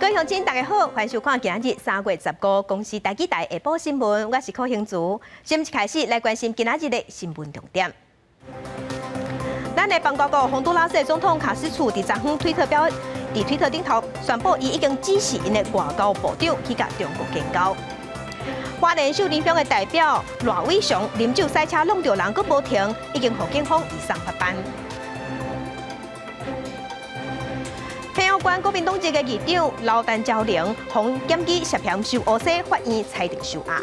各位鄉親，大家好，歡迎收看今仔日3月15公視台語台下晡新聞，我是柯興竹。新聞開始來關心今仔日的新聞重點。咱的邦交國宏都拉斯總統卡斯楚佇昨昏佇推特頂頭宣布，伊已經指示𪜶的外交部長去佮中國建交。花蓮秀林鄉的代表賴偉雄啉酒駛車挵著人，閣無停，已經予警方移送法辦。平陽縣國民黨籍的議長劉陳昭玲，予檢舉涉嫌收烏西，法院裁定收押。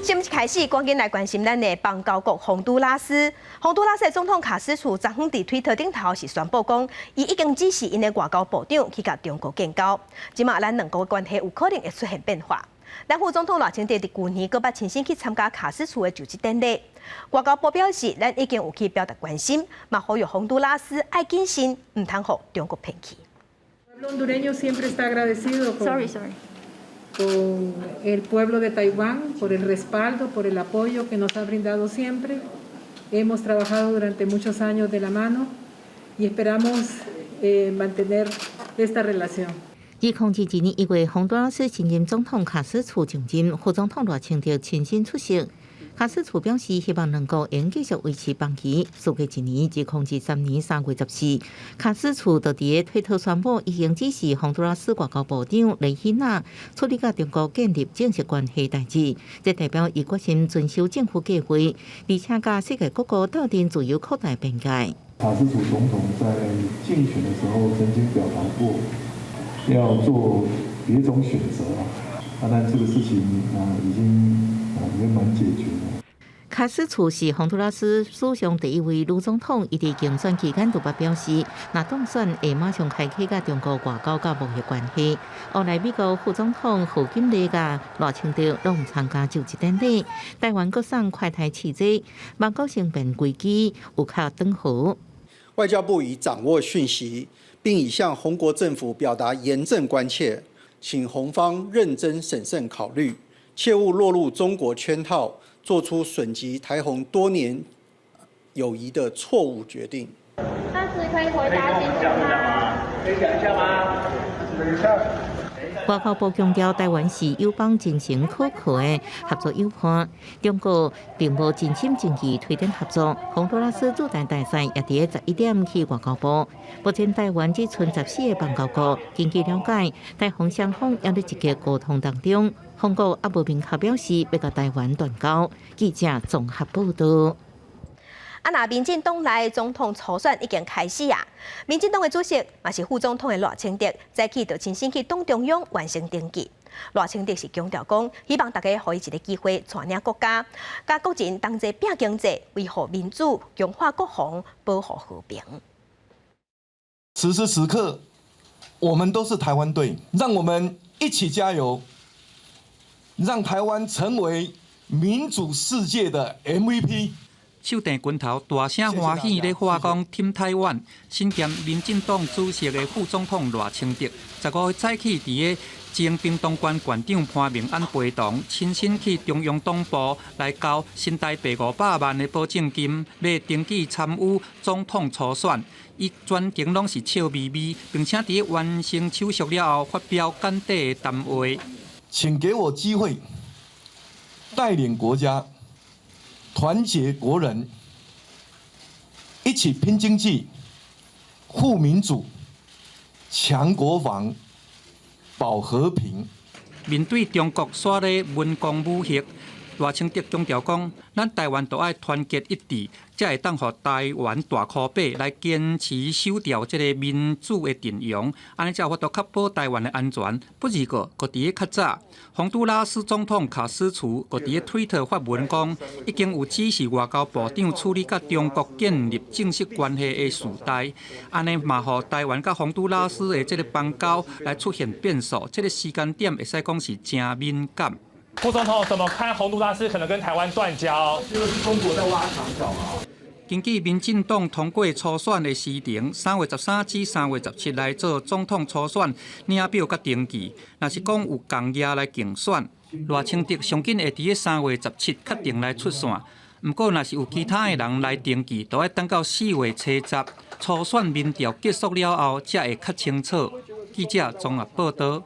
新聞開始，趕緊來關心咱的邦交國宏都拉斯。宏都拉斯總統卡斯楚昨昏佇推特頂頭是宣布講，伊已經指示𪜶的外交部長去佮中國建交。這馬咱兩國關係有可能會出現變化。咱副總統賴清德佇舊年閣捌親身去參加卡斯楚的就職典禮。外交部表示，咱已經有去表達關心，嘛呼籲宏都拉斯愛謹慎，毋通予中國騙去。 Sorry, sorry. Con el pueblo de Taiwán por el respaldo, por el apoyo que nos ha brindado siempre. Hemos trabajado durante muchos años de la mano y esperamos mantener esta relación. 2022年1月，宏都拉斯新任總統卡斯楚就任，副總統賴清德親身出席。卡斯楚表示，希望兩國會繼續維持邦誼。事隔一年，2023年3月14，卡斯楚就佇推特宣布，已經指示宏都拉斯外交部長雷希納處理佮中國建立正式關係代誌，這代表伊決心遵守政府計劃，而且佮世界各國鬥陣自由擴大邊界。卡斯楚總統在競選的時候曾經表達過要做別種選擇啊，但這個事情啊已經圓滿解決了。卡斯楚是宏都拉斯史上第一位女總統，伊佇競選期間就捌表示，若當選會馬上開啟佮中國外交佮貿易關係。後來美國副總統賀錦麗佮賴清德攏參加就職典禮，台灣閣送快台汽車，邦交生變危機有較轉好。外交部已掌握訊息，並已向宏國政府表達嚴正關切，請宏方認真審慎考慮，切勿落入中國圈套，做出損及台宏多年友誼的錯誤決定。但是可以回答清楚嗎？可以講一下嗎？等一下。外交部強調，台灣是友邦真誠可靠的合作伙伴，中國並無真心真意推展合作。宏都拉斯駐台大使也佇11點去外交部。目前台灣只賰14個邦交國，根據了解，台宏雙方也佇積極溝通當中。宏國猶無明確表示欲佮台灣斷交。記者綜合報道。啊，若民進黨內總統初選已經開始啊！民進黨的主席嘛是副總統的賴清德，早起就親身去黨中央完成登記。賴清德是強調講，希望大家予伊一个機會，帶領國家，佮國人同齊拚經濟，維護民主，強化國防，保護和平。此時此刻，我們都是台灣隊，讓我們一起加油，讓台灣成為民主世界的 MVP。手提拳頭，大聲歡喜咧喊講挺台灣。身兼民進黨主席的副總統賴清德，15日早起佇个前屏東縣縣長潘孟安陪同，親身去中央黨部來交新台幣500萬的保證金，欲登記參與總統初選。伊全程攏是笑眯眯，並且佇完成手續了後，發表簡短的談話。請給我機會，帶領國家，團結國人，一起拼經濟、護民主、強國防、保和平。面對中國煞咧文攻武嚇，賴清德強調講，咱台灣都愛團結一致，才會當予台灣大箍爬來堅持守牢這个民主的陣容，按呢才有法度確保台灣的安全。不過，閣佇咧較早，宏都拉斯總統卡斯楚閣佇咧推特發文講，已經有指示外交部長處理佮中國建立正式關係的事態，按呢嘛予台灣佮宏都拉斯的這个邦交來出現變數，這个時間點會使講是誠敏感。副總統怎麼看宏都拉斯可能跟台灣斷交？這個是中國在挖牆腳啊！根據民進黨通過初選的時程，3月13至3月17來做總統初選領表佮登記。若是講有仝額來競選，賴清德上緊會佇咧3月17確定來出線。毋過，若是有其他的人來登記，都愛等到4月初十初選民調結束了後，才會較清楚。記者綜合報道。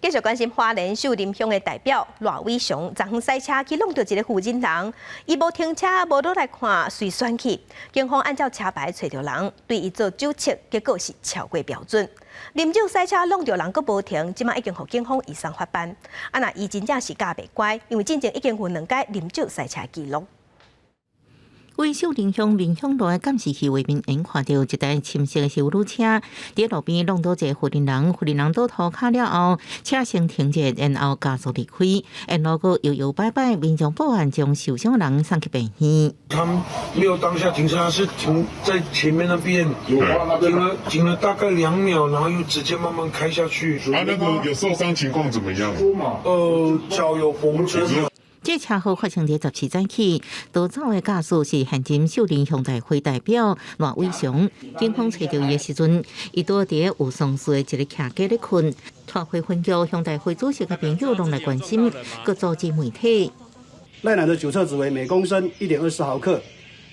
繼續關心花蓮秀林鄉的代表賴偉雄，昨昏駛車去挵著一个婦人人，伊無停車，無落來看，隨竄去。警方按照車牌揣著人，對伊做酒測，結果是超過標準。啉酒駛車挵著人閣無停，這馬已經予警方移送法辦。啊，若伊真正是教袂乖，因為進前已經有兩擺啉酒駛車記錄。位秀林鄉民鄉路的監視器畫面，𪜶看著一台深色的休旅車佇路邊挵著一个婦人人，婦人人倒塗跤了後，車先停著，然後加速離開，沿路閣搖搖擺擺，民眾報案將受傷人送去病院。他們沒有當下停車，是停在前面那邊，停了大概2秒，然後又直接慢慢開下去。啊，那個有受傷情況怎麼樣？腳有縫針。這車禍發生佇14早起，逃走的駕駛是現任秀林鄉代會代表賴偉雄。警方揣著伊的時陣，伊拄佇有喪事的一个徛家咧睏。大會分局鄉代會主席的朋友攏來關心，閣組織媒體。賴男的酒測值為每公升1.24毫克，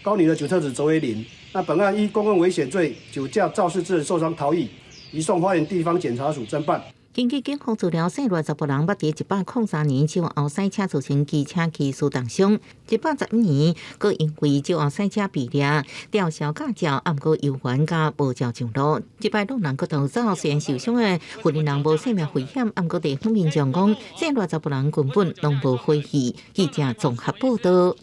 高女的酒測值則為0。那本案依公共危險罪酒駕肇事致人受傷逃逸，移送花蓮地方檢察署偵辦。根據警方資料，姓賴查埔人捌佇103年酒後駛車造成機車機師重傷，111年閣因為酒後駛車被掠吊銷駕照，毋過猶原佮無照上路。這擺挵人閣逃走，雖然受傷的婦人人無性命危險，毋過地方民眾講，姓賴查埔人根本攏無悔意。記者綜合報道。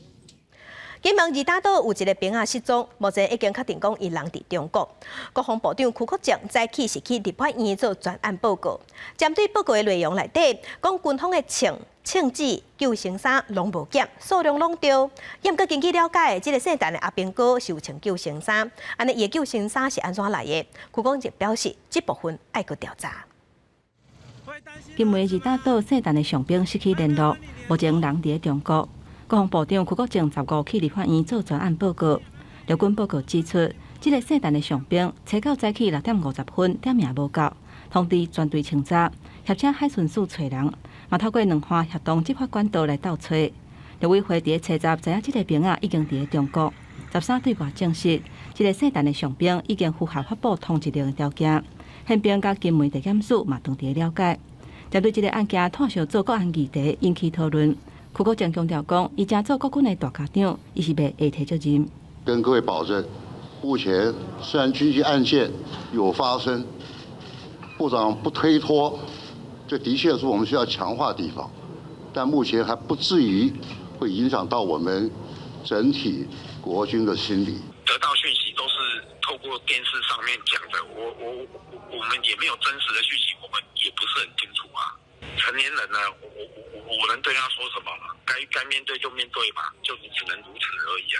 金門二打島有一个兵仔失蹤，目前已經確定講伊人佇中國。國防部長邱國正早起是去立法院做專案報告，針對報告的內容內底，講軍方的槍、槍支、救生衫攏無減，數量攏對。毋過根據了解，這个姓陳的阿兵哥是有穿救生衫，按呢伊的救生衫是按怎來的？邱國正表示，這部分愛閣調查。金門二打島姓陳的傷兵失去聯絡，目前人佇中國。國防部長邱國正15去立法院做專案報告。陸軍報告指出，這个姓陳的傷兵，初九早起6點50分點名無到，通知全隊清查，協請海巡署揣人，嘛透過兩岸協同執法管道來鬥揣。陸委會佇初十知影這个兵仔已經佇中國，13對外證實，這个姓陳的傷兵已經符合發布通緝令的條件。憲兵佮金門地檢署嘛當地了解，針對這个案件，炭燒做國安議題引起討論。邱國正強調講，伊正做國軍的大家長，伊是袂下推責任。跟各位保證，目前雖然軍機案件有發生，部長不推脫，這的確是我們需要強化的地方，但目前還不至於會影響到我們整體國軍的心理。得到訊息都是透過電視上面講的，我們也沒有真實的訊息，我們也不是很清楚啊。成年人呢，我能對他說什麼？該面對就面對嘛，就只能如此而已啊。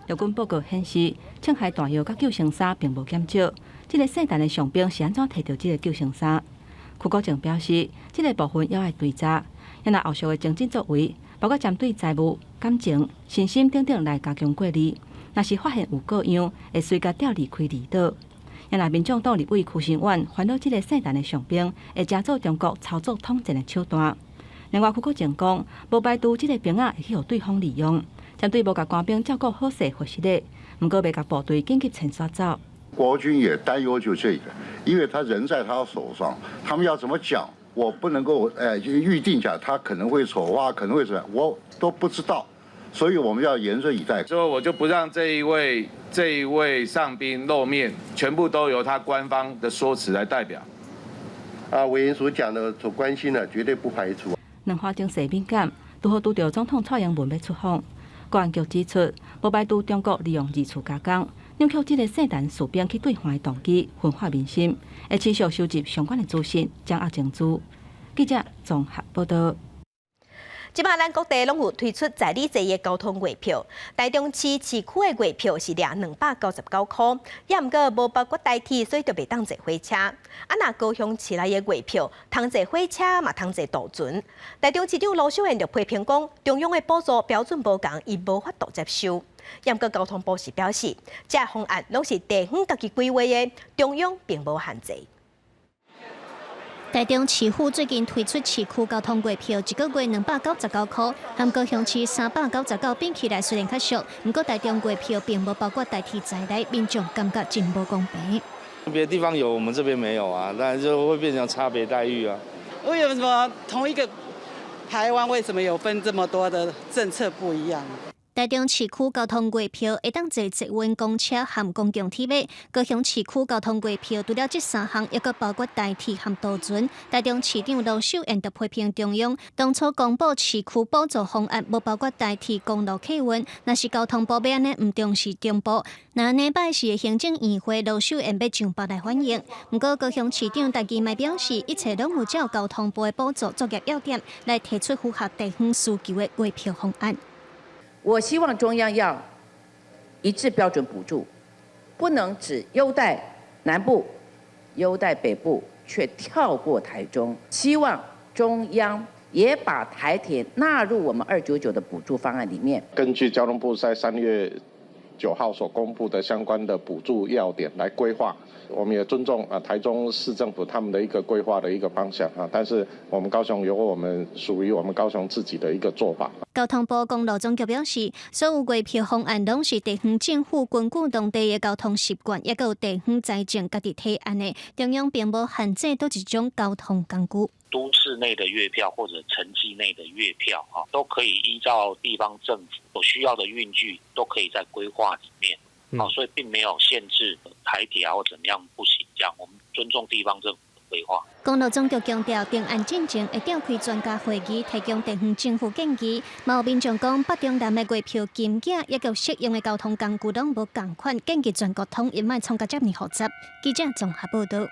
陸軍報告顯示，槍械彈藥佮救生衫並無減少。這个姓陳的傷兵是按怎摕著這个救生衫？邱國正表示，這个部分猶愛追查，若後續的精進作為，包括針對財務、感情、身心等等來加強過濾。若是發現有過樣，會隨共調離開離島。若民眾黨立委柯新遠煩惱這个姓陳的傷兵會成做中國操作統戰的手段。另外，邱國正講，無排除這个兵仔會去予對方利用，針對無共官兵照顧好勢或是的，毋過袂共部隊緊急遷徙走。國軍也擔憂就這個，因為他人在他手上，他們要怎麼講，我不能夠預定講，他可能會醜化，可能會怎麼樣，我都不知道，所以我們要嚴陣以待。所以我就不讓這一位上賓露面，全部都由他官方的說辭來代表。啊，委員所講的所關心的，絕對不排除。兩岸情勢敏感，拄好拄著總統蔡英文欲出訪。國安局指出，無排除中國利用二次加工，扭曲這个姓陳士兵去對岸的動機，分化民心，會持續收集相關的資訊，掌握證據。記者綜合報道。這擺咱各地攏有推出在里坐的交通月票，台中市市區的月票是掠299箍，也毋過無包括台鐵，所以就袂當坐火車。啊，若高雄市內的月票，通坐火車嘛通坐渡船。台中市長盧秀燕就批評講，中央的補助標準無仝，伊無法度接受。也毋過交通部是表示，這方案攏是地方家己規劃的，中央並無限制。台中市府最近推出市區交通月票，一個月299箍，和高雄市399比起來雖然較俗，毋過台中月票並無包括台鐵在內，民眾感覺真無公平。別的地方有，我們這邊沒有啊，那就會變成差別待遇啊。為什麼同一個台灣，為什麼有分這麼多的政策不一樣？台中市區交通月票會當坐捷運、公車和公共鐵馬。高雄市區交通月票除了這三項，抑閣包括台鐵和渡船。台中市長盧秀燕就批評中央當初公布市區補助方案，無包括台鐵、公路客運，若是交通部欲按呢毋重視中部，若按呢拜四的行政院會，盧秀燕欲上北來反映。毋過高雄市長陳其邁表示，一切攏有照交通部的補助作業要點來提出符合地方需求的月票方案。我希望中央要一致標準補助，不能只優待南部、優待北部，卻跳過台中。希望中央也把台鐵納入我們299的補助方案裡面。根據交通部在3月9號所公布的相關的補助要點來規劃，我們也尊重啊台中市政府他們的一個規劃的一個方向啊，但是我們高雄有我們屬於我們高雄自己的一個做法。交通部公路總局表示，所有月票方案攏是地方政府根據當地的交通習慣，抑閣有地方財政家己提案的，中央並無限制佗一種交通工具。都市內的月票或者城際內的月票啊，都可以依照地方政府所需要的運具，都可以在規劃裡面。哦，所以並沒有限制台鐵啊或怎麼樣不行，這樣我們尊重地方政府的規劃。公路總局強調，定案進前會召開專家會議，提供地方政府建議。嘛有民眾講，北中南的月票金額以及適用的交通工具攏無仝款，建議全國統一，莫創甲遮爾複雜。記者綜合報導。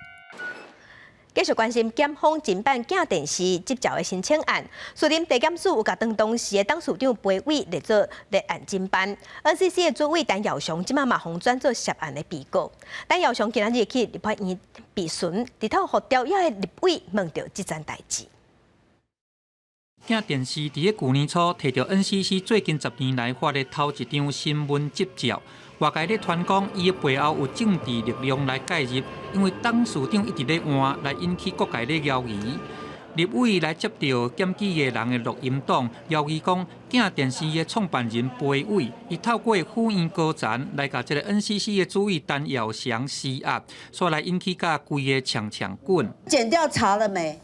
繼續關心檢方偵辦鏡電視執照的申請案，士林地檢署有共當時的董事長裴偉列做立案偵辦。NCC 的主委陳耀祥這馬嘛予轉做涉案的被告。陳耀祥今仔日去立法院備詢，佇頭予朝野的立委問著這層代誌。鏡電視佇咧舊年初提著 NCC 最近10年來發的頭一張新聞執照，外界咧傳講伊的背後有政治力量來介入，因為董事長一直咧換，來引起各界咧懷疑。立委來接著檢舉的人的錄音檔，懷疑講鏡電視的創辦人裴偉，伊透過府院高層來共這个 NCC 的主委陳耀祥施壓，煞來引起共規个搶搶滾。檢調查了沒？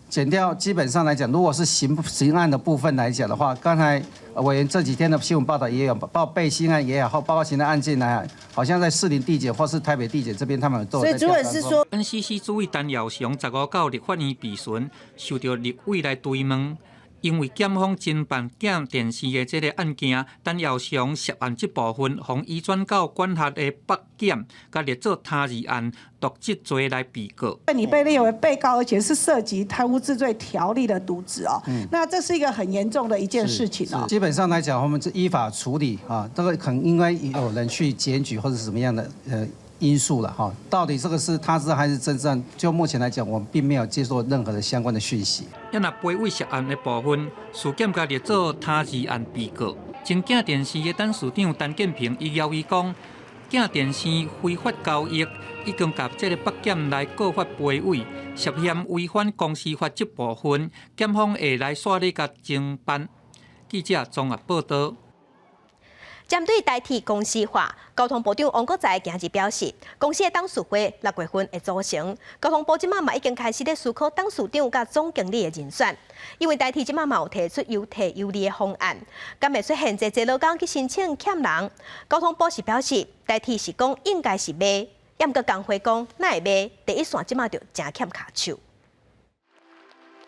檢調基本上來講，如果是刑案的部分來講的話，剛才委員這幾天的新聞報道也有報背信案也好，包括其他案件呢，好像在士林地檢或是台北地檢這邊，他們都。所以主委是說，NCC 主委陳耀祥15到立法院備詢，受著立委來追問，因為檢方偵辦鏡電視的這个案件，陳耀祥涉案這部分，予移轉到管轄的北檢，共列做他人案，瀆職罪來被告。你被列為被告，而且是涉及貪污治罪條例的瀆職哦。那這是一個很嚴重的一件事情哦。基本上來講，我們是依法處理啊，這個可能應該有人去檢舉或者什麼樣的因素了哈。到底這個是他自還是真正？就目前來講，我們並沒有接受任何的相關的訊息。抑若裴偉涉案的部分，事檢共列做他人案被告。前鏡電視的董事長陳建平伊要伊講，鏡電視非法交易已經共這个北檢來告發裴偉，涉嫌違反公司法這部分，檢方會來煞咧共偵辦。記者綜合報導。針對台鐵公司化，交通部長王國材今日表示，公司的董事會6月份會組成。交通部這馬嘛已經開始咧思考董事長佮總經理的人選，因為台鐵這馬嘛有提出優退優離的方案，敢會出現濟濟勞工去申請欠人。交通部是表示，台鐵是講應該是袂，毋過工會講哪會袂，第一線這馬就誠欠跤手。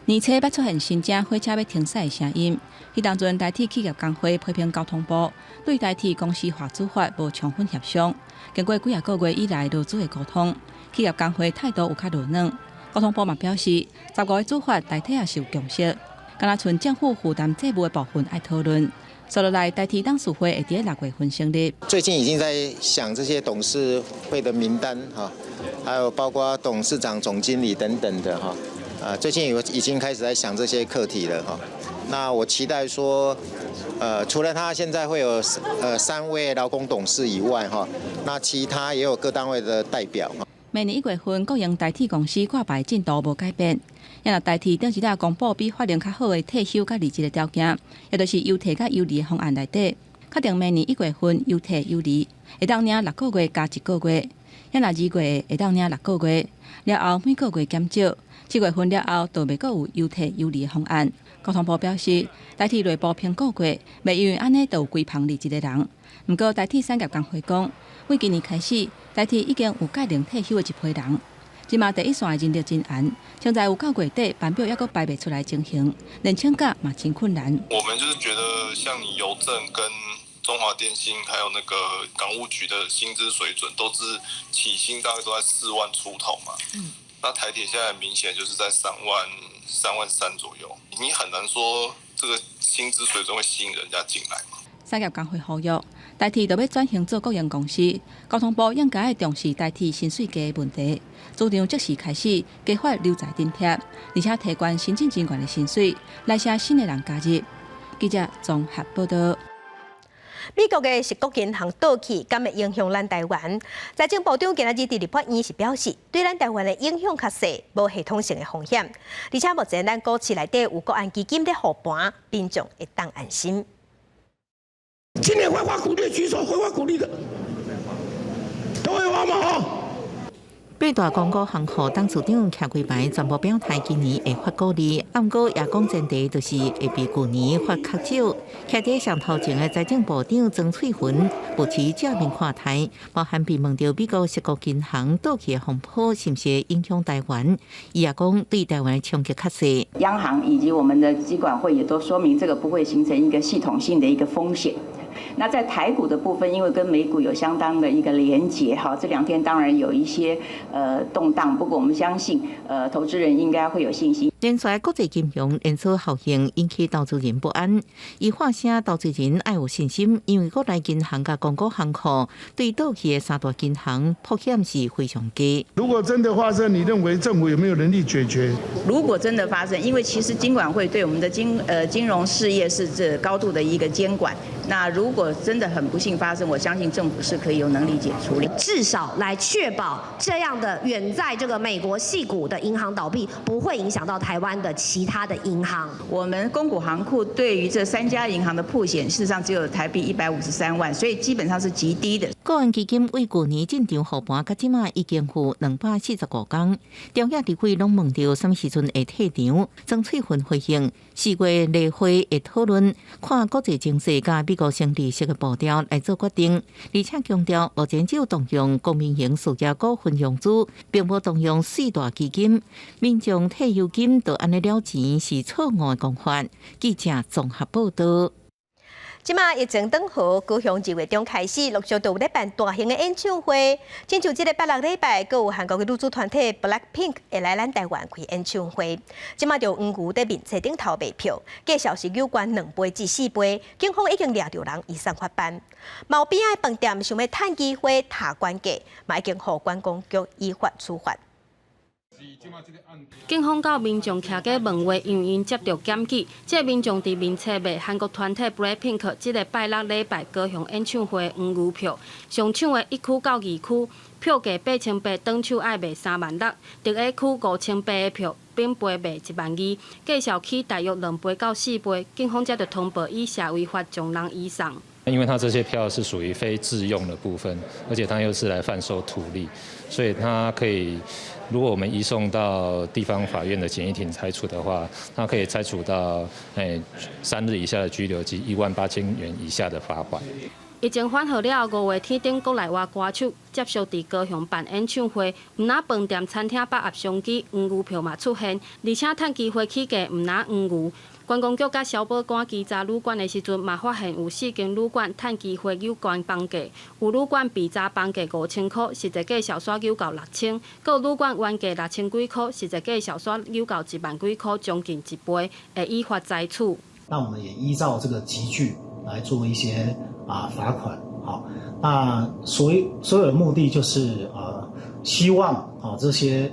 年初捌出現新正火車欲停駛的聲音，彼當陣台鐵企業工會批評交通部對台鐵公司化做法無充分協商，經過幾仔個月以來勞資的溝通，企業工會態度有較柔軟。交通部嘛表示，15个主法台鐵也是有共識，敢若賰政府負擔債務的部分愛討論。接落來，台鐵董事會會佇6月份成立。最近已經在想這些董事會的名單哈，還有包括董事長、總經理等等的哈。啊，最近有已經開始在想這些課題了哈。那我期待說，除了他現在會有3位勞工董事以外哈，那其他也有各單位的代表。明年1月份，國營台鐵公司掛牌進度無改變。抑若台鐵頂一下公布比法令較好的退休佮離職的條件，也就是優退佮優離的方案內底，確定明年1月份優退優離，會當領6個月加1個月。遐若2月會當領6個月，了後每個月減少，7月份了後就袂閣有優退優離的方案。交通部表示，台鐵內部評估過，袂因為按呢就有規棚離職的人。毋過台鐵產業工會講，對今年開始，台鐵已經有屆齡退休的一批人。這馬第一線的人力真絚，現在有到月底班表猶閣排袂出來情形，連請假嘛真困難。我們就是覺得，像你郵政跟中華電信，還有那個港務局的薪資水準，都是起薪大概都在4萬出頭嘛。那台鐵現在明顯就是在3萬、3萬3左右，你很難說這個薪資水準會吸引人家進來嘛。產業工會呼籲，台鐵著欲轉型做國營公司，交通部應該重視台鐵薪水低的問題，主張即時開始加發留才津貼，而且提懸新進人員的薪水，來吸新的人加入。記者綜合報道。美國的矽谷銀行倒去，敢會影響咱台灣？財政部長今仔日佇立法院是表示，對咱台灣的影響較細，無系統性的風險。而且目前咱股市內底有國安基金咧護盤，民眾會當安心。今年會發股利舉手，會發股利的，都會發嗎？哈。八大公股行庫董事長徛規排，全部表態今年會發股利，毋過也講前提就是會比舊年發較少。徛佇上頭前的財政部長曾翠雲保持正面看待，包含被問著美國矽谷銀行倒去的風波是毋是會影響台灣，伊也講對台灣的衝擊較細。央行以及我們的金管會也都說明，這個不會形成一個系統性的一個風險。那在台股的部分，因為跟美股有相當的一個連結，哈，這兩天當然有一些動盪，不過我們相信，投資人應該會有信心。連續國際金融連鎖效應引起投資人不安，伊發聲投資人愛有信心，因為國內銀行佮公股行庫對倒去的三大銀行風險是非常低。如果真的發生，你認為政府有沒有能力解決？如果真的發生，因為其實金管會對我們的金融事業是這高度的一個監管。那如果真的很不幸發生，我相信政府是可以有能力解處理，至少來確保這樣的遠在這個美國矽谷的銀行倒閉，不會影響到台灣的其他的銀行。我們公股行庫對於這三家銀行的曝險，事實上只有台幣153萬，所以基本上是極低的。國安基金為舊年進場護盤，到這馬已經有245工。朝野立委攏問著啥物時陣會退場？曾翠雲回應：4月例會會討論，看國際情勢佮美國升利息的步調來做決定。而且強調，目前只有動用公民營事業股份融資，並無動用四大基金。民眾退休金就按呢了錢是錯誤的講法。記者綜合報道。這馬疫情轉好，高雄2月中開始陸續都有咧辦大型的演唱會。親像這個拜六禮拜，閣有韓國的女子團體 BLACKPINK 會來咱台灣開演唱會。這馬就黃牛佇面冊頂頭賣票，價數是有懸2倍至4倍，警方已經掠著人移送法辦。嘛邊仔的飯店想欲趁機會抬懸價，嘛已經予觀光局依法處罰。警方到民眾徛家問話，因為𪜶接著檢舉，這個民眾佇面冊賣韓國團體 BLACKPINK 這個拜六禮拜高雄演唱會黃牛票，上搶的1區到2區票價8800，轉手愛賣3萬6；特下區5800的票，反倍賣1萬2，價數起大約2倍到4倍。警方才就通報以社違法將人移送。因為他這些票是屬於非自用的部分，而且他又是來販售圖利，所以他可以，如果我們移送到地方法院的簡易庭裁處的話，他可以裁處到3日以下的拘留及1萬8千元以下的罰款。疫情緩和了後，五月天等國內外歌手接續佇高雄辦演唱會，毋但飯店、餐廳百合商機，黃牛票嘛出現，而且趁機會起價，毋但黃牛。觀光局佮消保官稽查旅館的時陣，嘛發現有四間旅館趁機會扭懸房價，有旅館被查房價5000箍，實際價數煞扭到6000；閣有旅館原價6000幾箍，實際價數煞扭到1萬幾箍，將近一倍，會依法裁處。那我們也依照這個級距來做一些罰款，好，那所有的目的就是希望這些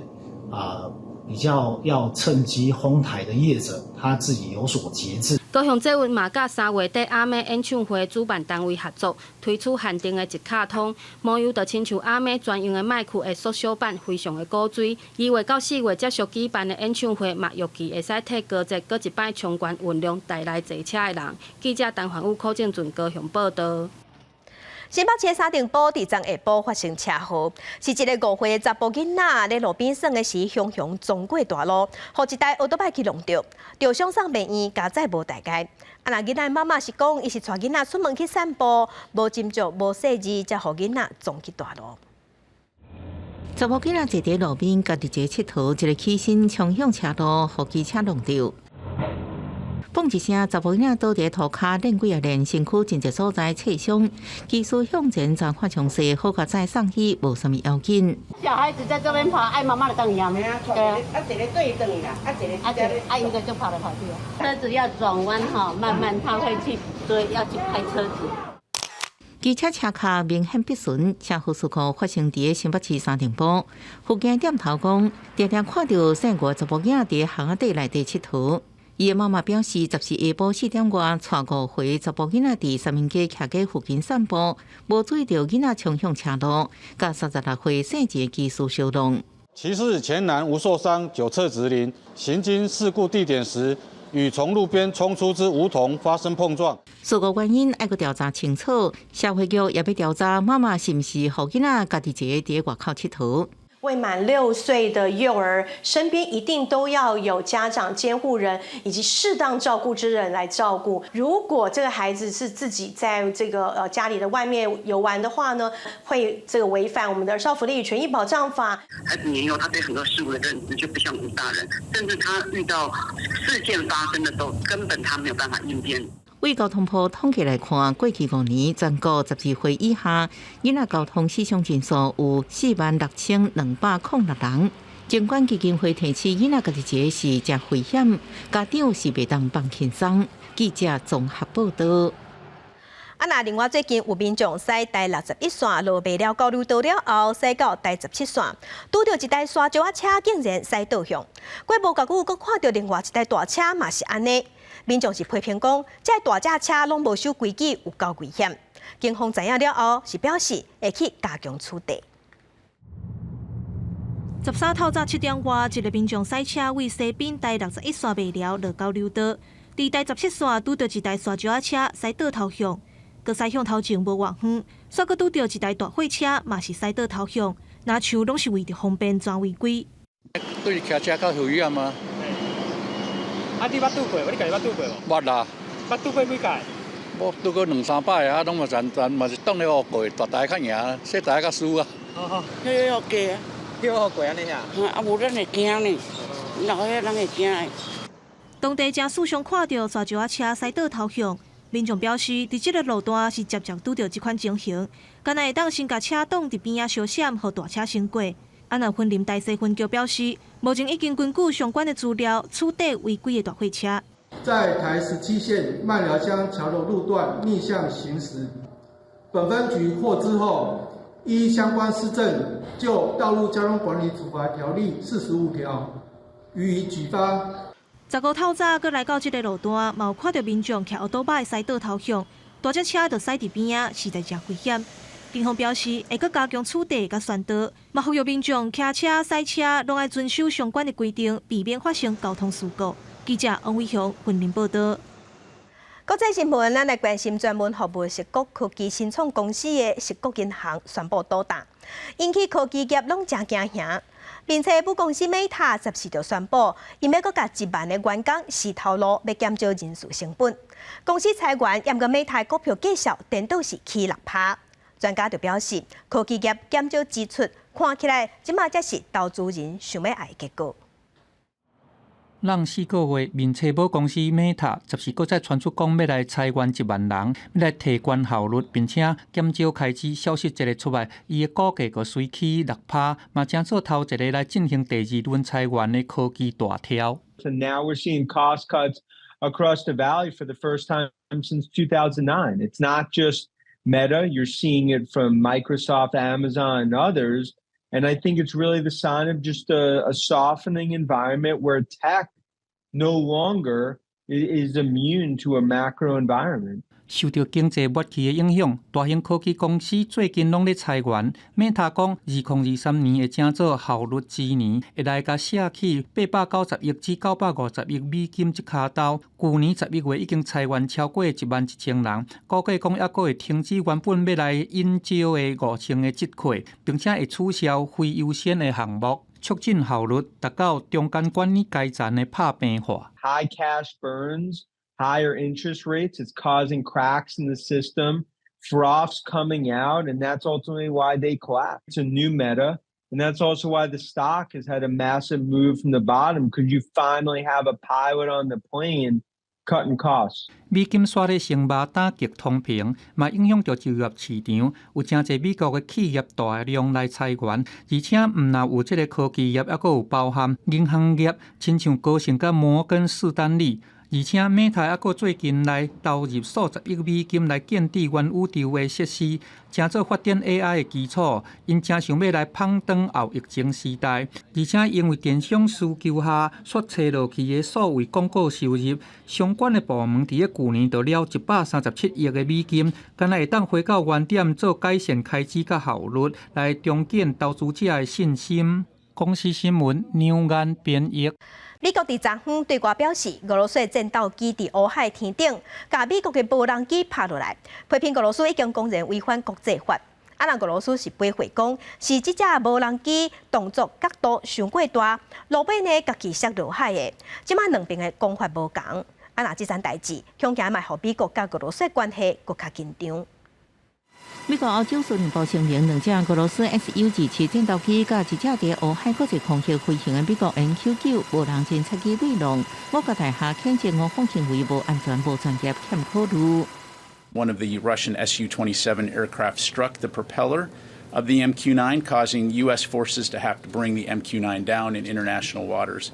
比較要趁機哄抬的業者，他自己有所節制。高雄捷運嘛，佮3月底阿妹演唱會主辦單位合作，推出限定的一卡通，模樣就親像阿妹專用的麥克的縮小版，非常的古錐。2月到4月接續舉辦的演唱會，嘛預計會使替高捷閣一擺衝關運量帶來坐車的人。記者陳環宇、柯正俊高雄報道。新北市三重埔佇昨下晡發生車禍，是一个5歲的查埔囡仔咧路邊耍的時，雄雄撞過大路，予一台歐多拜去挵著，著傷送病院，佳哉無代誌。啊，若囡仔媽媽是講，伊是帶囡仔出門去散步，無斟酌、無細膩，才予囡仔撞去大路。查某囡仔坐佇路邊，家己一个𨑨迌，一个起身衝向車路，予機車挵著。嘣一聲，查某囡仔倒佇塗跤，練幾仔練，身軀真濟所在挫傷。機師向前查看詳細，好佳哉送醫，無啥物要緊。小孩子在這邊跑，愛媽媽的當養。對啊，啊一個對轉啦，啊一個啊一個啊一個就跑來跑去。車子要轉彎哈，慢慢他會去追，要去拍車子。機車車跤明顯不順，車禍事故發生佇新北市三重埔。附近店頭講，定定看著細個查某囝佇巷仔底內底𨑨迌。伊的媽媽表示，十四下晡4點外，帶5歲查埔囡仔佇三民街徛街附近散步，無注意著囡仔衝向車路，共36歲姓錢的機師相撞。騎士全男無受傷，酒測值零。行經事故地點時，與從路邊衝出之吳童發生碰撞。事故原因愛閣調查清楚，社會局也欲調查媽媽是毋是予囡仔家己一个佇外口𨑨迌。未滿6歲的幼兒，身邊一定都要有家長、監護人以及適當照顧之人來照顧。如果這個孩子是自己在這個家裡的外面遊玩的話呢，會這個違反我們的《兒少福利與權益保障法》。孩子年幼，他對很多事物的認知就不像我們大人，甚至他遇到事件發生的時候，根本他沒有辦法應變。對交通部統計來看，過去5年全國12歲以下囡仔交通死傷人數有46,206人。疾管基金會提醒，囡仔家己一个是誠危險，家長是袂當放輕鬆。記者綜合報道。啊，那另外最近有民眾駛台61線落麥寮交流道了後，駛到台17線，拄著一台沙石仔車竟然駛倒向。過無偌久，閣看著另外一台大車嘛是按呢。民眾是批評講，這大隻車攏無守規矩，有夠危險。警方知影了後，是表示會去加強取締。13透早7點外，一个民眾駛車對西濱台61線麥寮落交流道，佇台17線拄著一台沙石仔車駛倒頭向，閣駛向頭前無偌遠，煞閣拄著一台大貨車，嘛是駛倒頭向，若像攏是為著方便轉違規。對騎車較危險啊！啊，你捌拄過無？你家己捌拄過無？捌啦。捌拄過幾擺？我拄過兩三擺啊，攏嘛咱咱嘛是當咧學過，大台較贏，細台較輸啊。哦哦，歇予過啊，歇予過按呢爾？啊，無咱會驚呢，老歲仔人會驚的。當地誠時常看著沙石仔車駛倒頭向，民眾表示，佇這个路段是常常拄著這款情形，敢若會當先共車擋佇邊仔相閃，予大車先過。啊，若雲林大溪分局表示，目前已經根據相關的資料取締違規的大貨車。在台17線麥寮鄉橋頭路段逆向行駛，本分局獲知後，依相關施政就《道路交通管理處罰條例》45條予以舉發。15透早，閣來到這个路段，嘛有看著民眾騎歐多擺駛倒頭向，大隻車就駛佇邊仔，實在誠危險。警方表示，會閣加強取締佮宣導，嘛呼籲民眾騎車、駛車攏愛遵守相關的規定，避免發生交通事故。記者王偉雄雲林報道。國際新聞，咱來關心專門服務矽谷科技新創公司的矽谷銀行宣布倒擔，引起科技業攏誠驚嚇。並且母公司 Meta 14就宣布，𪜶欲閣共1萬个員工辭頭路，欲減少人事成本。公司裁員，毋過 Meta 股票繼續顛倒是起6趴。專家就表示，科技業減少支出，看起來這馬才是投資人想欲愛的結果。湳4個月，面冊母公司 Meta 14閣再傳出講欲來裁員1萬人，欲來提懸效率，並且減少開支。消息一个出來，伊的股價閣隨起6趴，嘛成做頭一个來進行第二輪裁員的科技大頭。 And now we're seeing cost cuts across the valley for the first time since 2009. It's not just Meta, you're seeing it from Microsoft, Amazon, and others. And I think it's really the sign of just a softening environment where tech no longer is immune to a macro environment. 受著經濟末期的影響，大型科技公司最近攏咧裁員。Meta 講，2023年會成做效率之年，會來共卸去890億至950億美金這跤兜。舊年11月已經裁員超過11,000人，估計講猶閣會停止原本欲來引招的5000個職缺，並且會取消非優先的項目，促進效率，達到中間管理階層的拍平化。 High cash burns. Higher interest rates, it's causing cracks in the system, froth's coming out, and that's ultimately why they collapse. It's a new Meta, and that's also why the stock has had a massive move from the bottom, because you finally have a pilot on the plane cutting costs. 美金煞咧升峇打擊通膨，嘛影響著就業市場。有誠濟美國的企業大量來裁員，而且毋但有這个科技業，猶閣有包含銀行業，親像高盛佮摩根士丹利。而且，Meta 猶閣最近來投入數十億美金來建置元宇宙的設施，成做發展 AI 的基礎。𪜶誠想欲來捧轉後疫情時代，而且因為電商需求下煞揣落去的數位廣告收入，相關的部門佇咧舊年就了137億的美金，敢若會當回到原點做改善開支佮效率，來重建投資者的信心。公視新聞梁安編譯。美國佇昨昏對外表示，俄羅斯戰鬥機佇烏海天頂，共美國的無人機拍落來，批評俄羅斯已經公然違反國際法。啊，若俄羅斯是駁回講，是這隻無人機動作角度傷過大，落尾呢共己摔落海的。這馬兩邊的講法無仝。啊，若這層代誌，恐驚嘛予美國佮俄羅斯關係閣較緊張。美國歐洲司令部聲明，兩隻俄羅斯 Su-27戰鬥機佮一隻佇烏海國際空域飛行的美國 MQ-9無人偵察機對撞，五角大廈譴責俄方行為無安全、無專業、欠考慮。 One of the Russian Su-27 aircraft struck the propeller of the MQ-9, causing U.S. forces to have to bring the MQ-9 down in international waters.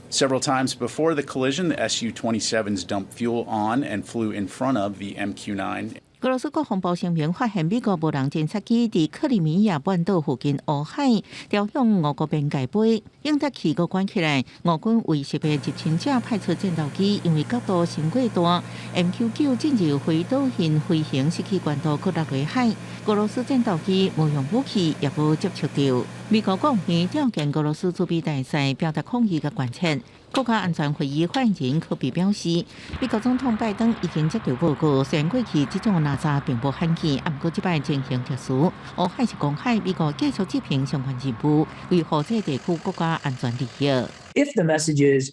Several times before the collision, the Su-27s dumped fuel on and flew in front of the MQ-9. 俄羅斯國防部聲明，發現美國無人偵察機佇克里米亞半島附近烏海朝向俄國邊界飛，應得氣閣關起來。俄軍為識別入侵者派出戰鬥機，因為角度傷過大，MQ-9進入非導線飛行失去關度，閣落入海。俄羅斯戰鬥機無用武器，也無接觸著。美國國會召見俄羅斯駐美大使，表達抗議佮關切。國家安全會議發言人柯比表示，美國總統拜登已經接到報告，雖然過去這種垃圾並無罕見，毋過這擺情形特殊，烏海是公海，美國繼續執行相關任務，維護這地區國家安全利益。 If the message is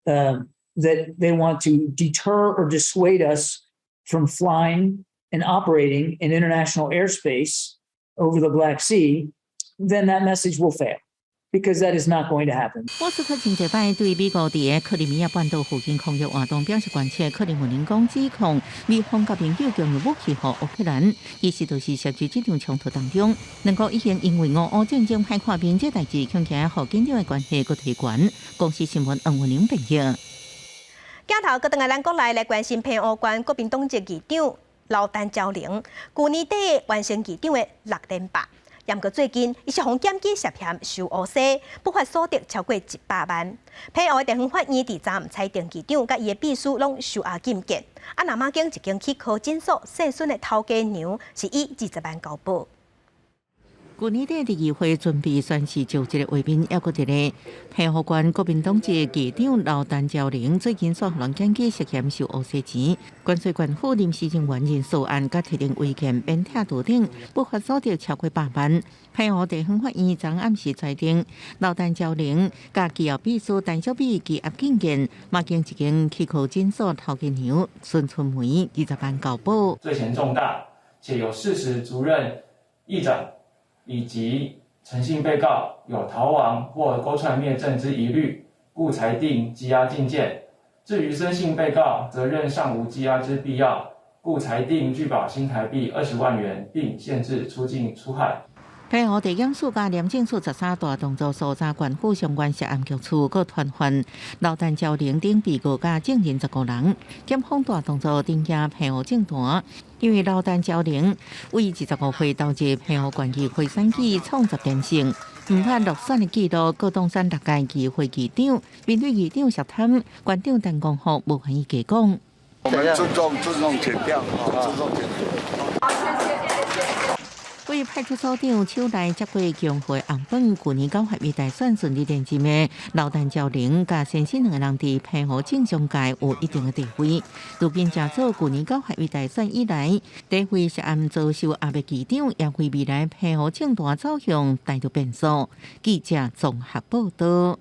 that they want to deter or dissuade us from flying and operating in international airspace over the Black Sea, then that message will fail, because that is not going to happen. 莫斯科前一擺對美國佇克里米亞半島附近空域活動表示關切，克里姆林宮指控美方佮盟友供應武器予烏克蘭，其實就是涉及這場衝突當中，兩國已經因為俄烏戰爭歹看面，這代誌恐驚予緊張的關係閣提懸。公視新聞黃文玲編譯。鏡頭閣轉來咱國內來關心澎湖縣國民黨籍議長劉陳昭玲，舊年底完成議長的六連霸。毋過最近，伊是予檢舉涉嫌收烏紗，不法所得超過100萬。澎湖地方法院佇昨暗裁定議長佮伊的秘書攏收押禁見。啊，那馬間一間齒科診所細孫的頭家娘是以20萬交保。舊年底佇議會準備宣誓就職的畫面，猶閣佇咧澎湖縣國民黨籍議長劉陳昭玲最近煞予人檢舉涉嫌收烏紗錢，關稅縣府臨時人員認訴案佮提呈違建免拆圖頂，不法所得超過百萬。澎湖地方法院昨暗時裁定，劉陳昭玲佮機要秘書陳小美羈押禁見，馬經一間齒科診所頭家娘孫春梅20萬交保。罪嫌重大，且有事實足認議長以及陳姓被告有逃亡或勾串滅證之疑慮，故裁定羈押禁見。至於孫姓被告，則認尚無羈押之必要，故裁定具保新台幣20萬元，並限制出境出海。澎湖地檢署佮廉政署13大動作搜查縣府相關涉案局處，閣傳喚劉陳昭玲等被告佮證人15人。檢方大動作頂壓澎湖政壇，因為劉陳昭玲為25歲投入澎湖縣議會選舉創10連勝，毋捌落選的紀錄，閣當選六屆議會議長。面對議長涉貪，縣長陳光復無願意加講。我們尊重尊重檢調，尊重檢調。為派出所長手內接過強會紅本，舊年九合一大選順利連任的劉陳昭玲，佮先生兩个人佇澎湖政商界有一定的地位。如今這做舊年九合一大選以來，地位涉案遭受壓力市長，也為未來澎湖政壇走向帶來變數。記者綜合報道。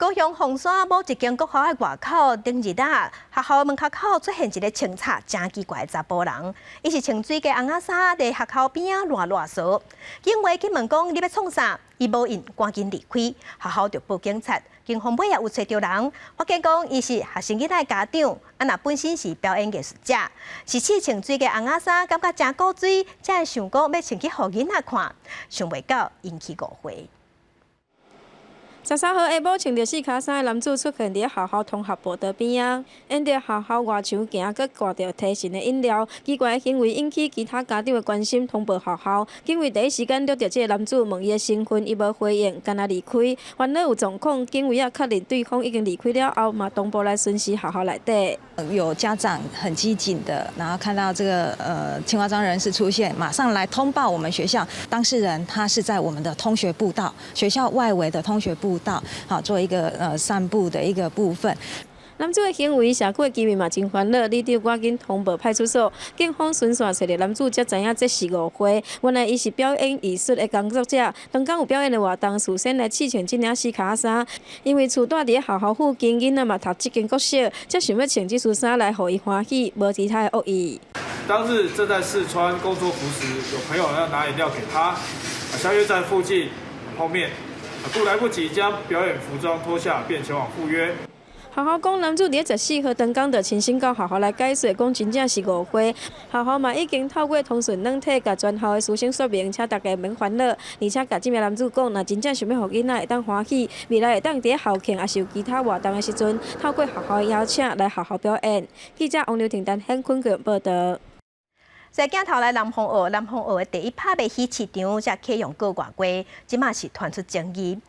高雄鳳山某一間國校的外口，頂日啊，學校門口口出現一个穿插誠奇怪的查埔人，伊是穿水果尪仔衫佇學校邊仔亂囉嗦。警衛去問講你欲創啥，伊無應，趕緊離開。學校就報警察，警方尾也有揣著人，發現講伊是學生囡仔的家長，啊若本身是表演藝術者，是試穿水果尪仔衫，感覺誠古錐，才會想講欲穿去予囡仔看，想袂到引起誤會。 13號下晡，穿著四跤衫的男子出現佇學校通學步道邊仔，沿著學校外牆行，閣掛著提神的飲料。奇怪的行為引起其他家長的關心，通報學校。警衛第一時間掠著這个男子，問伊的身份，伊無回應，干焦離開。原來有狀況，警衛也確認對方已經離開了後，嘛同步來巡視學校內底。有家長很機警的，然後看到這個青蛙裝人士出現，馬上來通報我們學校當事人，他是在我們的通學步道，學校外圍的通學步道，好做一個散步的一個部分。男子的行為，社區的居民嘛真煩惱，里長趕緊通報派出所，警方循線揣著男子，才知影這是誤會。原來伊是表演藝術的工作者，當天有表演的活動，事先來試穿這領四跤衫。因為厝蹛佇咧學校附近，囡仔嘛讀這間國小，才想欲穿這束衫來予伊歡喜，無其他的惡意。當日正在試穿工作服時，有朋友要拿飲料給他，相約在附近碰面，故來不及將表演服裝脫下，便前往赴約。學校講，男子佇咧14號當工就親身到學校來解釋，講真正是誤會。學校嘛已經透過通訊軟體，共全校的師生說明，請大家免煩惱。而且共這名男子講，若真正想欲予囡仔會當歡喜，未來會當佇咧校慶抑是有其他活動的時陣，透過學校的邀請來學校表演。記者王劉婷、陳顯坤報導。在鏡頭來南風澳，南風澳的第一拍賣魚市場才啟用個外月，這馬是傳出爭議。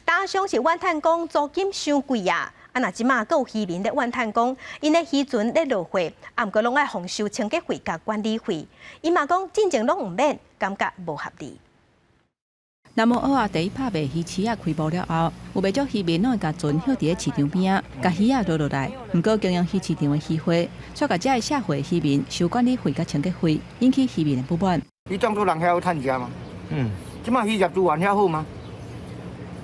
打商是怨嘆講租金傷貴啊！啊，若這馬閣有漁民咧怨嘆講，𪜶的漁船咧落貨，啊，毋過攏愛予收清潔費佮管理費。𪜶嘛講進前攏毋免，感覺無合理。南澳澳仔第一拍賣魚市仔開幕了後，有袂少漁民攏會共船歇佇咧市場邊仔，共魚仔撈落來。毋過經營魚市場的漁會，卻共遮的卸貨漁民收管理費佮清潔費，引起漁民的不滿。你當作人遐有趁食嗎？這馬漁業資源遐好嗎？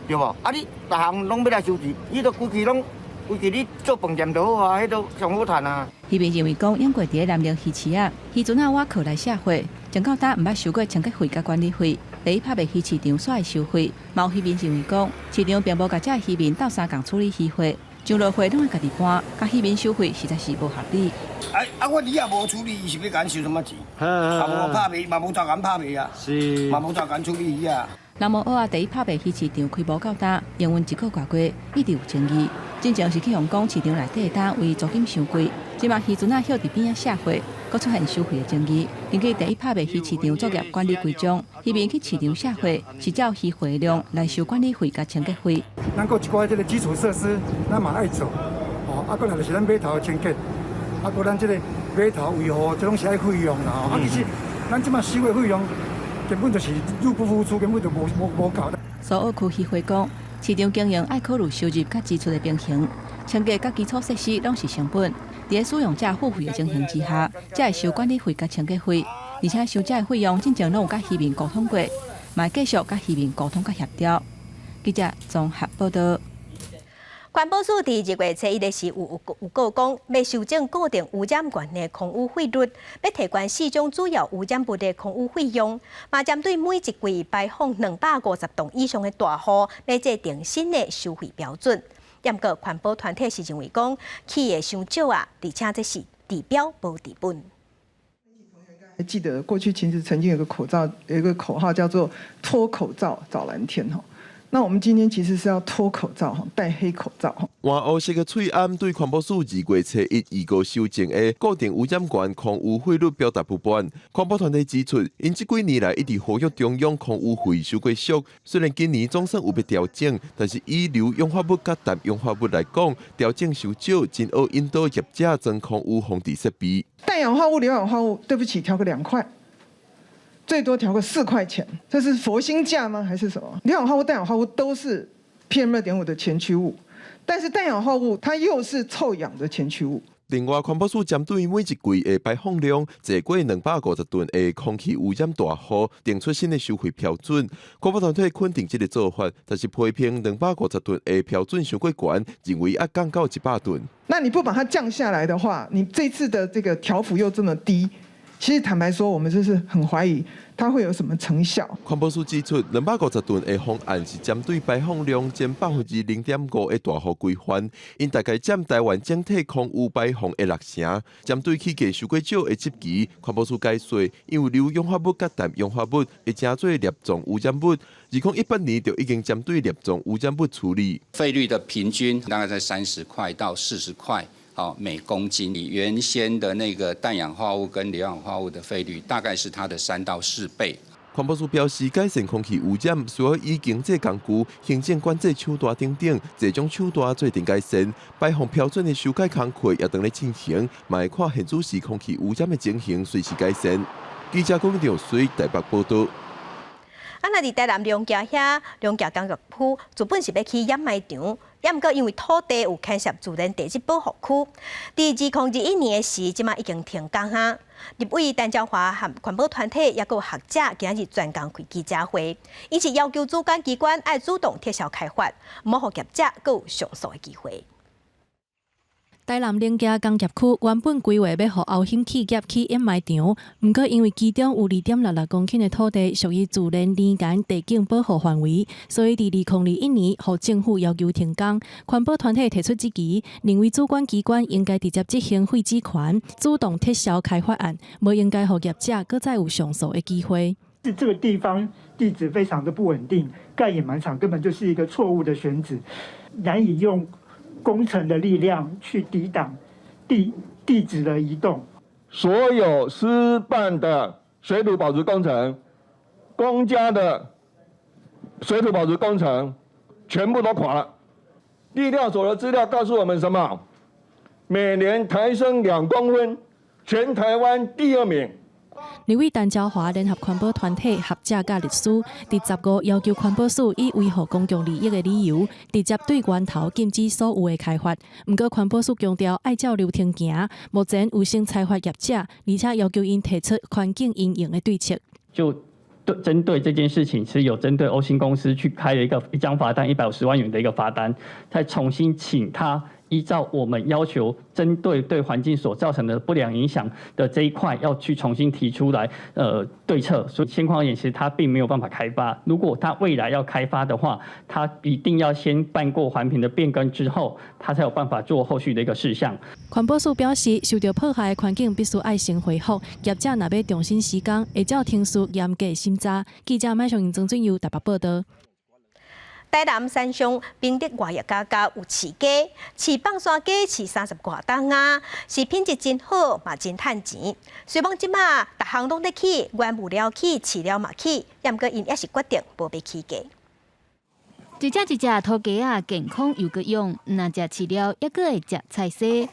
對無？啊，你逐項攏欲來收錢，你都規氣攏規氣你做飯店就好啊，彼都上好趁啊。漁民認為講，養過佇咧南寧魚市仔，漁船仔倚靠來卸貨，從到今毋捌收過清潔費佮管理費。第一拍賣魚市場煞會收費，嘛有漁民認為講，市場並無共遮漁民鬥相共處理漁貨，上落貨攏愛家己搬，共漁民收費實在是無合理。啊啊！我魚也無處理，伊是欲共阮收啥物錢？啊無拍賣，嘛無責任拍賣啊，是，嘛無責任處理魚啊。南澳澳仔第一拍賣魚市場開幕到今，營運一個外月，一直有爭議。進前是去予講市場內底的單位租金傷貴，這馬漁船仔歇佇邊仔卸貨，閣出現收費的爭議。根據第一拍賣魚市場作業管理規章，漁民去市場卸貨是照漁貨量來收管理費佮清潔費。咱閣一寡這个基礎設施，咱嘛愛做，哦，啊，閣來就是咱碼頭清潔，啊，閣咱這个碼頭維護，這攏是愛費用啦，吼，啊，其實咱這馬收的費用根本就是入不敷出，根本就無夠。蘇澳區漁會講，市場經營愛考慮收入佮支出的平衡，清潔佮基礎設施攏是成本。佇使用者付費的情形之下，才會收管理費佮清潔費，而且收這个費用進前攏有佮漁民溝通過，嘛會繼續佮漁民溝通佮協調。記者綜合報導。環保署佇2月初一的時有告講，欲修正固定污染源的空污費率，欲提懸四種主要污染物的空污費用，嘛針對每一季排放250噸以上的大戶，欲制定新的收費標準。毋過環保團體是認為講，起的傷少啊，而且這是治標無治本。還記得過去其實曾經有個口罩，有一個口號叫做“脫口罩找藍天”哈。那我們今天其實是要脫口罩，戴黑口罩。換烏色的喙罨對環保署2月初1預告修正的固定污染源空污費率表達不滿。環保團體指出，𪜶這幾年來一直呼籲中央空污費收過俗，雖然今年總算有欲調整，但是以硫氧化物佮氮氧化物來講，調整傷少，真惡引導業者裝空污防治設備。氮氧化物、硫氧化物，對不起，調個2塊。最多調個4塊錢，這是佛心價嗎？還是什麼？硫氧化物、氮氧化物都是 PM 2.5的前驅物，但是氮氧化物它又是臭氧的前驅物。另外，環保署針對每一季的排放量，坐過250噸的空氣污染大戶，定出新的收費標準。環保團體肯定這个做法，但是批評250噸的標準傷過懸，認為愛降到100噸。那你不把它降下來的話，你這次的這個調幅又這麼低。其實坦白說，我們就是很懷疑它會有什麼成效。環保署指出，250噸的方案是針對排放量佔0.5%的大戶規範，𪜶大概佔台灣整體空污排放的6成。針對起價收過少的質疑，環保署解釋，因為硫氧化物佮氮氧化物會成做粒狀污染物，2018年就已經針對粒狀污染物處理。費率的平均大概在30塊到40塊。好，每公斤，你原先的那個氮氧化物跟硫氧化物的費率，大概是它的3到4倍。環保署表示，改善空氣污染需要以經濟工具、行政管制手段等等，這種手段做陣改善。排放標準的修改工課也當咧進行，嘛會看現主時空氣污染的情形，隨時改善。記者郭兆水台北報道。啊，若佇台南龍崎遐，龍崎工業區，原本是欲起掩埋場，也毋過因為土地有牽涉自然地質保護區，佇2021年的時，這馬已經停工啊。立委陳椒華和環保團體抑閣有學者今日專工開記者會，𪜶是要求主管機關愛主動撤銷開發，毋好予業者閣有上訴的機會。台南龍崎工業區原本規劃欲予歐興企業起掩埋場，毋過因為其中有2.66公頃的土地屬於自然林間地景保護範圍，所以佇2021年，予政府要求停工。環保團體提出質疑，認為主管機關應該直接執行廢止權，主動撤銷開發案，無應該予業者閣再有上訴的機會。是這個地方地質非常的不穩定，蓋掩埋場根本就是一個錯誤的選址，難以用工程的力量去抵擋地質的移動。所有私辦的水土保持工程、公家的水土保持工程，全部都垮了。地調所的資料告訴我們什麼？每年抬升2公分，全台灣第二名。立委陳椒華聯合環保團體學者佮律師，佇15要求環保署以維護公共利益的理由，直接對源頭禁止所有的開發。毋過環保署強調愛照流程行，目前有先裁罰業者，而且要求𪜶提出環境因應的對策。就對針對這件事情，是有針對歐興公司去開了一張罰單，150萬元的一個罰單，再重新請他依照我們要求，針對對環境所造成的不良影響的這一塊，要去重新提出來，對策。所以現況而言，其實它並沒有辦法開發。如果它未來要開發的話，它一定要先辦過環評的變更之後，它才有辦法做後續的一個事項。環保署表示，受著破壞的環境必須愛先恢復。業者若欲重新施工，會照程序嚴格審查。記者麥尚英、曾俊佑台北報道。台南山上明德外邑家家有飼雞，飼放山雞飼30外擔啊，是品質真好，嘛真趁錢。雖罔這馬逐項攏咧起，原物料起，飼料嘛起，也毋過𪜶猶是決定無欲起價。一隻一隻土雞仔，健康又閣勇，毋若食飼料，猶閣會食菜薒。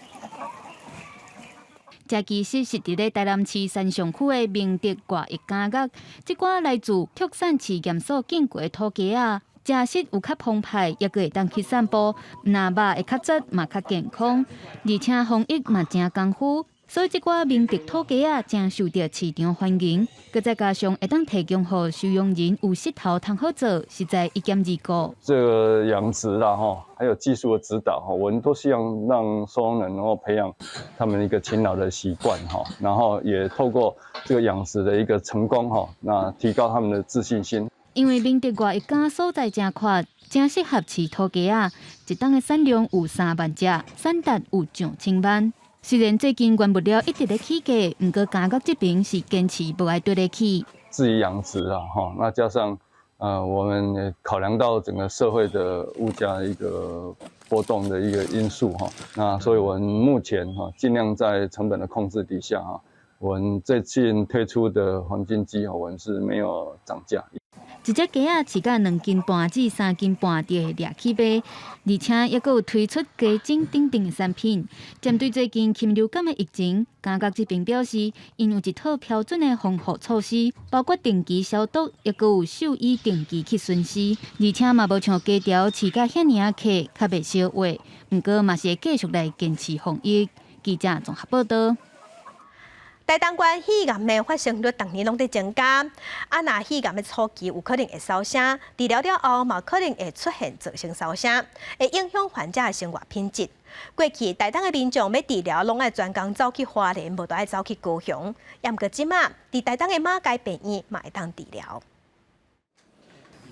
這其實是佇咧台南市山上區的明德外邑家樂，這寡來自畜產試驗所進過的土雞仔。食食有較澎湃，猶閣會當去散步，毋若肉會較質，嘛較健康，而且防疫嘛誠功夫，所以這寡明德土雞仔誠受著市場歡迎。閣再加上會當提供予收容人有穡頭通好做，實在一兼二顧。這個養殖啦，哈，還有技術的指導，哈，我們都希望讓收容人能夠培養他們一個勤勞的習慣，哈，然後也透過這個養殖的一個成功，哈，那提高他們的自信心。因為明德外邑家所在誠闊，誠適合飼土雞仔，一冬的產量有3萬隻，產值有上千萬。雖然最近原物料一直咧起價，毋過家樂這邊是堅持無愛綴咧起。自己養殖啊，哈，那加上我們也考量到整個社會的物價一個波動的一個因素哈，那所以我們目前哈盡量在成本的控制底下哈，我們最近推出的黃金雞我們是沒有漲價。一隻雞仔飼甲2斤半至3斤半就會掠去賣，而且抑閣有推出雞精等等的產品。針對最近禽流感的疫情，監獄這邊表示，𪜶有一套標準的防護措施，包括定期消毒，抑閣有獸醫定期去巡視，而且嘛無像雞條飼甲遐爾仔客，較袂燒話。毋過嘛是會繼續來堅持防疫。記者綜合報導。台東縣肺癌的發生率逐年攏佇增加，啊，若肺癌的初期有可能會燒聲，治療了後嘛可能會出現造成燒聲，會影響患者的生活品質。過去台東的民眾欲治療，攏愛專工走去花蓮，無就愛走去高雄。毋過這馬，佇台東的馬偕病院嘛會當治療。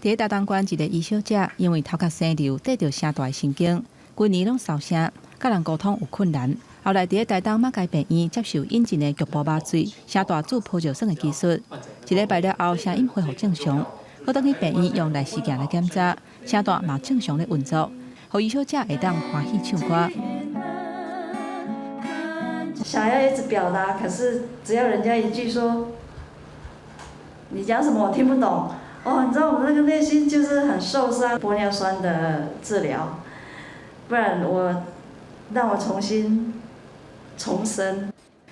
佇台東縣一个余小姐，因為頭殼生瘤，綴著聲帶神經，規年攏燒聲，佮人溝通有困難。後來佇台東馬偕病院接受引進的局部麻醉、聲帶注玻尿酸的技術，一禮拜了後聲音恢復正常。閣轉去病院用內視鏡來檢查，聲帶嘛正常咧運作，予余小姐會當歡喜唱歌。想要一直表達，可是只要人家一句說，你講什麼我聽不懂，哦，你知道我們那個內心就是很受傷。玻尿酸的治療，不然我讓我重新重生。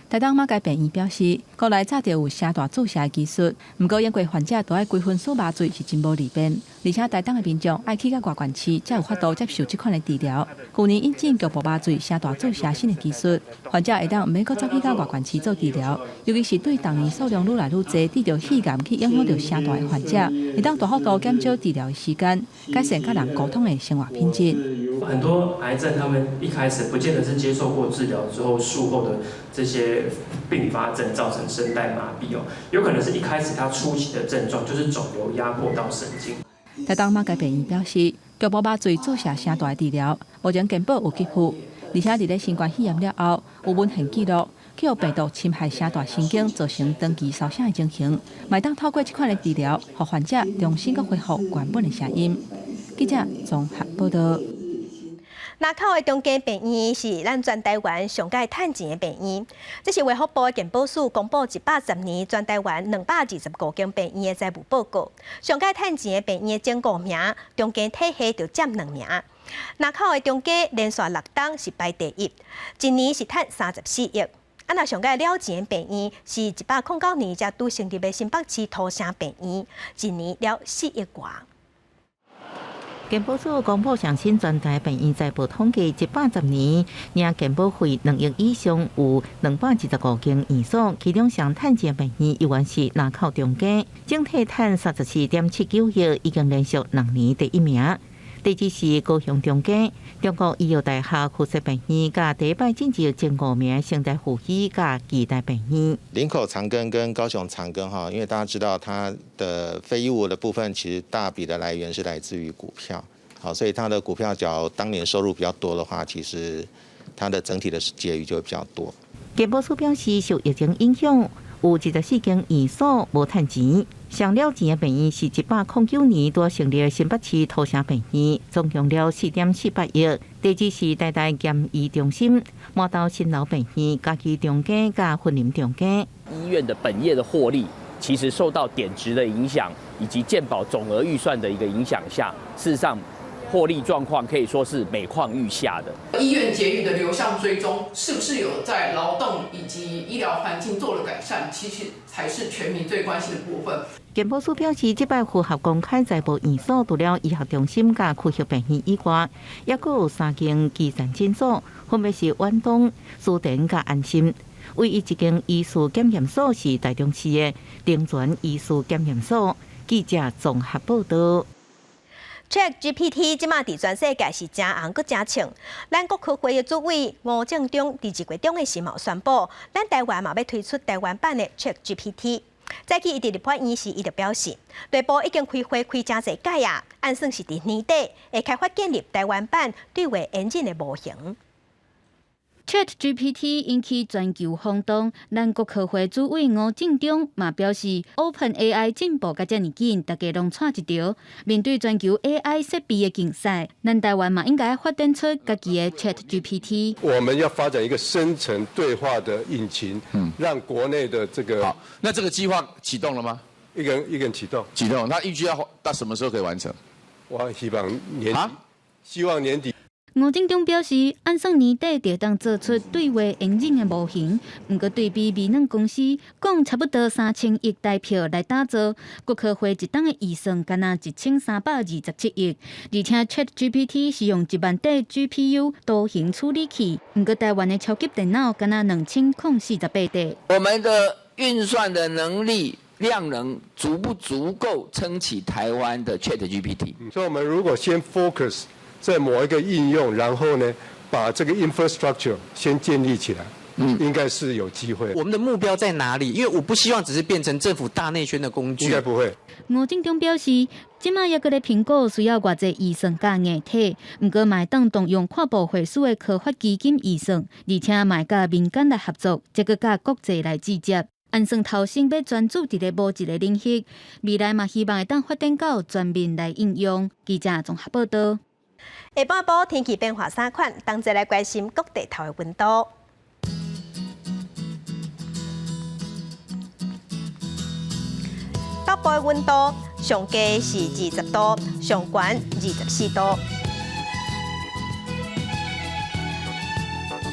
台東馬偕病院表示，國內早就有聲帶注射的技術，毋過因為患者都愛規身軀麻醉是真無利便，而且台東的民眾愛去到外縣市才有法度接受這款的治療。去年引進局部麻醉聲帶注射新的技術，患者會當毋免閣走去到外縣市做治療，尤其是對逐年數量愈來愈濟得著肺癌去影響著聲帶的患者，會當大幅度減少治療的時間，改善佮人溝通的生活品質。很多癌症，他們一開始不見得是接受過治療之後術後的這些併發症造成聲帶麻痹哦，有可能是一開始他初期的症狀就是腫瘤壓迫到神經。台東馬偕病院表示，局部麻醉注射聲帶治療，目前健保有給付，而且佇咧新冠肺炎了後，有文獻記錄，去予病毒侵害聲帶神經，造成長期燒聲的情形，嘛會當透過這款的治療，予患者重新閣恢復原本的聲音。記者綜合報導。林口的中家病院是咱全台灣上蓋趁錢的病院。這是衛福部的健保署公布110年全台灣225間病院的財務報告。上蓋趁錢的病院的前五名，中家體系就佔兩名。林口的中家連續6冬是排第一，一年是趁34億。啊，若上蓋了錢的病院是109年才拄成立的新北市土城病院，一年了4億外。健保署公布上新全台病院財報統計，110年領健保費2億以上有225間院所，其中上趁錢病院依然是林口中家，整體趁34.79億，已經連續2年第一名。第二是高雄中家、中國醫藥大學附設病院，佮第一擺進入前五名成大附醫佮義大病院。林口長庚跟高雄長庚哈，因為大家知道它的非業務的部分，其實大筆的來源是來自於股票，好，所以它的股票假如當年收入比較多的話，其實它的整體的結餘就會比較多。健保署表示，受疫情影響，有24間院所無趁錢。上了錢的病院是109年拄成立的新北市土城病院，總共了4.48億。第二是台大檢醫中心、麻豆新樓病院、嘉義中家佮雲林中家。醫院的本業的獲利，其實受到點值的影響，以及健保總額預算的一個影響下，事實上獲利狀況可以說是每況愈下的。醫院結餘的流向追蹤，是不是有在勞動以及醫療環境做了改善？其實才是全民最關心的部分。健保署表示，這擺符合公開財報院所，除了醫學中心佮區域病院以外，抑閣有三間基層診所，分別是遠東、蘇田佮安心。唯一一間醫師檢驗所是台中市的登泉醫師檢驗所。記者綜合報導。 ChatGPT 這馬佇全世界是誠紅閣誠衝。咱國科會的主委吳政忠佇2月中的時嘛宣布，咱台灣嘛欲推出台灣版的 ChatGPT。早起伊佇立法院時，伊就表示，內部已經開會開誠濟擺啊，按算是佇年底會開發建立台灣版對話引擎的模型。ChatGPT 引起全球轟動，咱國科會主委吳政忠嘛表示，OpenAI 進步甲遮爾緊，大家攏掣一著。面對全球 AI 設備的競賽，咱台灣嘛應該發展出家己的 ChatGPT。我們要發展一個深層對話的引擎，讓國內的這個好，那這個計劃啟動了嗎？一個一個啟動，啟動。那預計要到什麼時候可以完成？我希望年底，希望年底。吳政忠表示，按算年底就當做出對話引擎的模型。毋過對比微軟公司講差不多3000億台票來打造，國科會一冬的預算干焦1327億。而且 ChatGPT 是用1萬塊 GPU 多型處理器，毋過台灣的超級電腦干焦2048塊。我們的運算的能力量能足不足夠撐起台灣的 ChatGPT？所以，我們如果先 focus 在某一個應用，然後呢，把這個 infrastructure 先建立起來，應該是有機會。我們的目標在哪裡？因為我不希望只是變成政府大內宣的工具。應該不會。吳政忠表示，這馬猶閣咧評估需要偌濟預算佮硬體，毋過嘛會當動用跨部會所的科發基金預算，而且嘛會佮民間來合作，這閣佮國際來對接。按算頭先欲專注佇咧某一個領域，未來嘛希望會當發展到全面來應用。記者綜合報道。下半晡天氣變化三款，同齊來關心各地頭的溫度。北部的溫度上低是20度，上懸24度。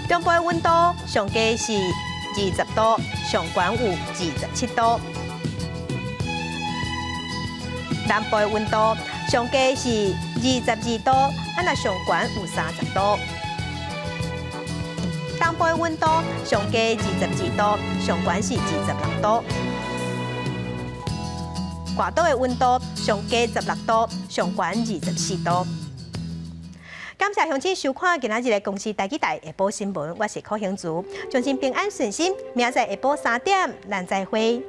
中部的溫度上低是20度，上懸有27度。南部的溫度上低是22度，啊，若上懸有30度。東部的溫度上低22度，上懸是26度。外島的溫度上低16度，上懸24度。感謝鄉親收看今仔日的公視台語台下晡新聞，我是柯興慈，祝您平安順心，明仔載下晡3點，咱再會。